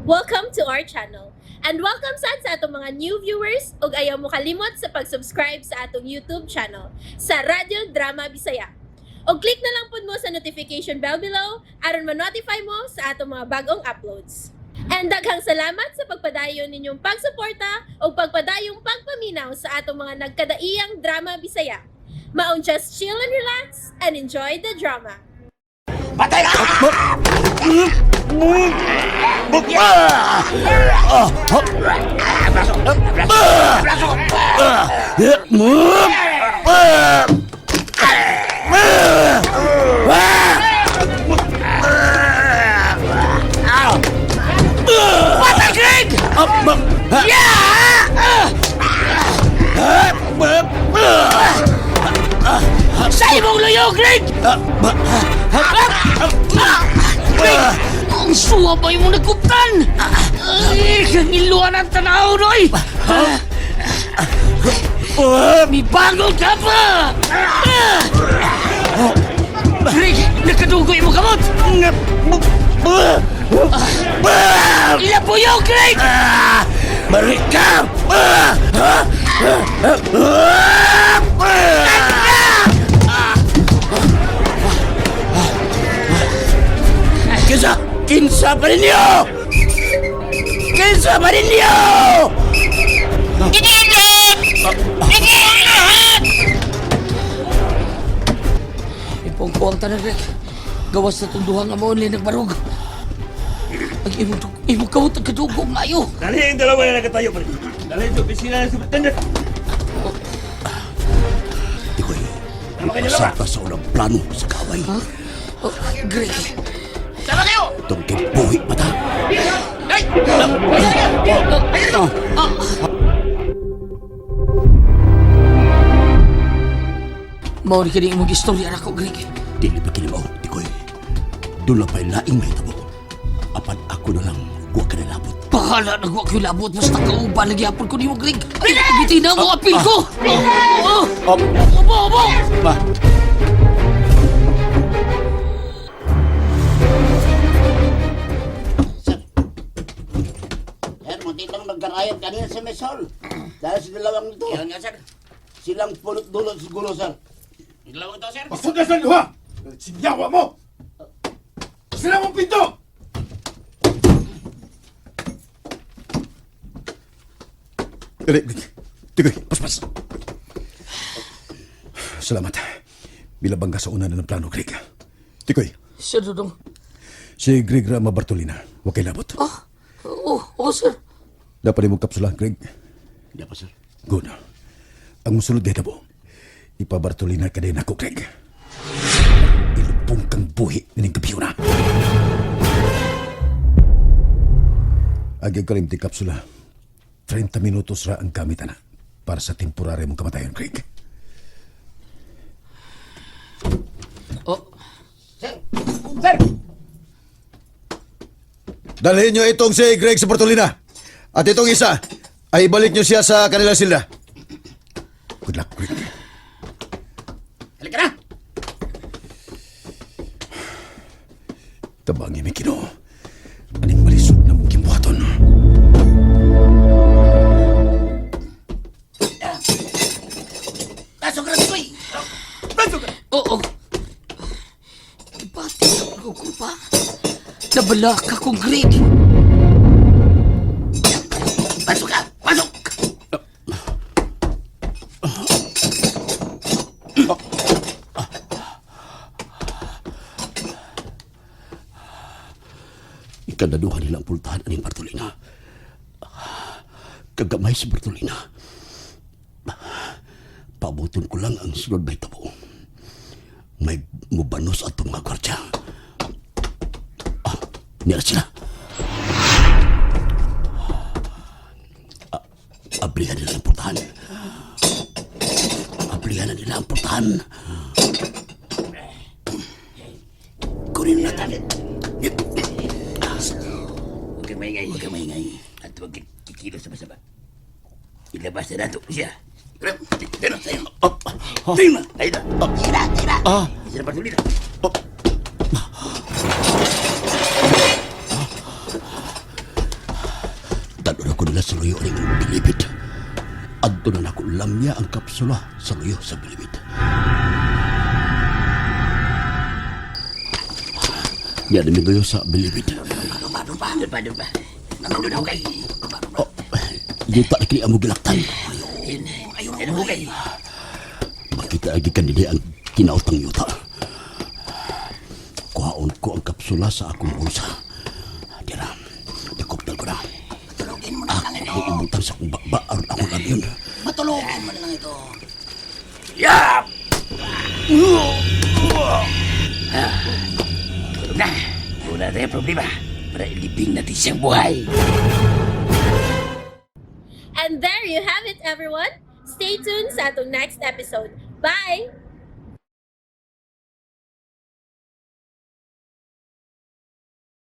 Welcome to our channel. And welcome sad sa atong mga new viewers ug ayaw mo kalimot sa pag-subscribe sa atong YouTube channel sa Radyo Drama Bisaya. Og click na lang pud mo sa notification bell below aron ma-notify mo sa atong mga bagong uploads. And daghang salamat sa pagpadayon ninyong pagsuporta ug pagpadayong pagpaminaw sa atong mga nagkadaiyang drama Bisaya. Maong just chill and relax and enjoy the drama. Patay ka! Patay, Greg! Sa imong luyo, Greg! Greg! Ang suwa ba yung nagkuptan? Ay, kangiluan ang tanaw, Roy! May bagong ka pa! Greg, nakadugoy mo kamot! Ila po yun, Greg! Balik ka! Kinsa! Kinsa pa ninyo! Kinsa pa ninyo! Ipong ko ang tanan, Greg. Gawas na tunduhan nga mo, only nagbarog. Ang imong, imong kamot ang kadugog maayo. Dali yung dalawa na nagatayo pa rin. Dali sa opisina ng superintendent. Tikoy, Tama kayo dalawa. pasar sa unang plano sa kaway. Oh, Greg. Itong kibuhi pa ta. Mao ni kini imong istorya ra ko, Greg. Dili pa kinibaw, Tikoy. Doon lang pa'y laing may tabo. Apan ako na lang, huwag ka nalabot. Bahala na ko labot basta kauban lagi hapon ko nimo, Greg. Ay, bitin na mo apil ko. Oh, oh. Obo, obo. Ba? Sir, sir, muntik lang magkarayat kanina sa mesol. Dahil sa dalawang ito. Yun nga, sir. Silang pulot-dulot siguro, sir. Yung dalawang to, sir. Pasundas ng duha! Sinyawa mo! Sila mong pinto! Dali, Tikoy, paspas. Salamat. Bilabang ka sa una na ng plano, Greg. Tikoy, Sir Dudong. si Greg Rama Bartolina, huwag kay labot. Ah, oh, oh, sir. Dapat mong kapsula, Greg. Hindi pa, sir. Good. Ang musulod dito po, ipa Bartolina ka din ako, Greg. Ilupong kang buhi nining kapiyuna. Agay ka rin ti kapsula. 30 minutos ra ang gamit na para sa temporary mong kamatayon, Greg. Oh, Sir! Sir! Dalhin nyo itong si Greg sa Bartolina. At itong isa, ay ibalik nyo siya sa kanilang silda. Good luck, Greg. Halika na! Tabangi mi Ginoo. Aning malisod na mong gimbuhaton. Pasok ka na, Tikoy! Pasok ka! oo. Ibati na ko kulpa. Nabala ka kong Greg. Pasok ka! Pasok! Ikanaduhan nila ang pultahan aning Bartolina. Kagamay si Bartolina. Pabuton ko lang ang sulod may tabo. May mubanos at mga gwardya. Ah, nira sila. Ah, ablihan nila ang pultahan. Ablihan na nila ang pultahan. Kunin natin. Huwag kang maingay. Huwag kang maingay. At huwag kang kikilos sa masama. Ilabas na nato siya. Pero, tayo. Tayo na! Tayo na! Tayo na! Tayo na! Isa na Bartolina. luyo ning bilibid. Adto na nako lamya ang kapsula sa luyo sa bilibid. Yan ang luyo sa bilibid. Doon pa, doon pa. Doon pa, doon pa. Doon hukay. Oh, yuta na kini amo gilaktan. Ayun, ayun, hukay. Makita agi kanila ang kinautang yuta. Kuhaon ko ang kapsula sa akong bulsa. Dira, dakoptal ko na. Matulogin mo na lang ito. Ako ibutang sa akong bakba aron akong lamyon. Matulogin mo na lang ito. Tulog na. Wala tayong problema. Para ilibing natin siyang buhay. And there you have it, everyone. Stay tuned sa atong next episode. Bye!